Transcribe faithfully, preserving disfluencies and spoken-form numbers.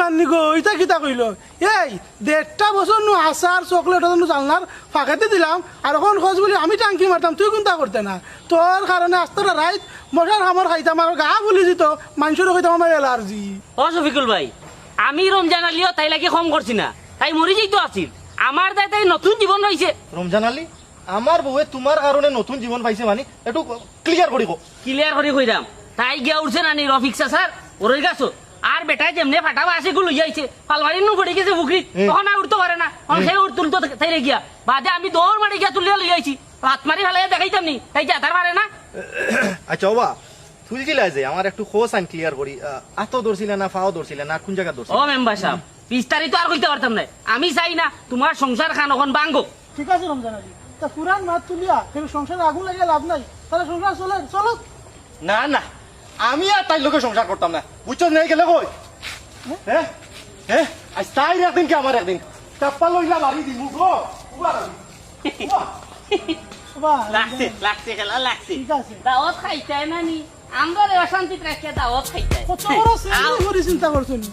মান্নি গো, ইতা কিতা কইলো? এই দেড়টা বছর নু আচার চকলেট নু জানলার ফাঁকেতে দিলাম, আর অখন কস বুলি আমি টাঙ্কি মারতাম, তুই কুন্তা করতে না। তোর কারণে আস্তা রাইত মশার কামড় খাইতাম, আর গা ফুলি দিত, মানষরে কইতাম আমার অ্যালার্জি। ও শফিকুল ভাই, আমি রমজান আলীও তাই লাগি কম করছি না, তাই মরি যাইতো আছিল। আমার দায় তাই নতুন জীবন পাইছে। রমজান আলী, আমার বউয়ে তুমার কারণে নতুন জীবন পাইছে মানে, একটু ক্লিয়ার করি কও। ক্লিয়ার করি কইরাম, তাই গিয়া উঠছে না নি রফিক চাচার ওরই গাছো। আর বেটায় যেমনে ফাটা বাঁশ এগু লইয়া আইছে, ফালমারি নু পড়ি গেছে পুকুরিত, হুম। তখন আর উঠতো পারে না, তখন হুম। সে উঠ তুলতো থাইরে গিয়া। বাদে আমি দৌড় মারি গিয়া তুলিয়া লইয়া আইছি, লাত মারি ফালাইয়া দেখাইতাম নি, তাই যে আতার পারে না। আচ্ছা ওবা, তুলছিলা যে আমার একটু খোঁজ আইন ক্লিয়ার করি, আহ, আতো ধরছিলা না, ফাও ধরছিলা না, কোন জায়গা ও ধরছিলা? মেম্বার সাহেব, বিস্তারিত আর কইতে পারতাম না। আমি চাই না তুমার সংসার খান অখন ভাঙ্গো। ঠিক আছে রমজান আলী, তা পুরান মাত তুলিয়া কেউ সংসারে আগুন লাগিয়ে লাভ নাই, তাহলে সংসার চলে চলো। না না, আমি আর তাইর লগে সংসার করতাম না, বুঝছো? নেই গেলে কই? হ্যাঁ? হ্যাঁ? আজ তাইর একদিন কি আমার একদিন? চাপ্পা লইলা বাড়ি দিমু গো। উবা বাড়ি। উবা। বাহ, লাগছে, লাগছে, খেলা লাগছে। ঠিক আছে। দাওয়াত খাইতে না নি? আমরা রে অশান্তি রাখিয়া দাওয়াত খাইতে। কত বড় সেল আও। করি চিন্তা করছো নি?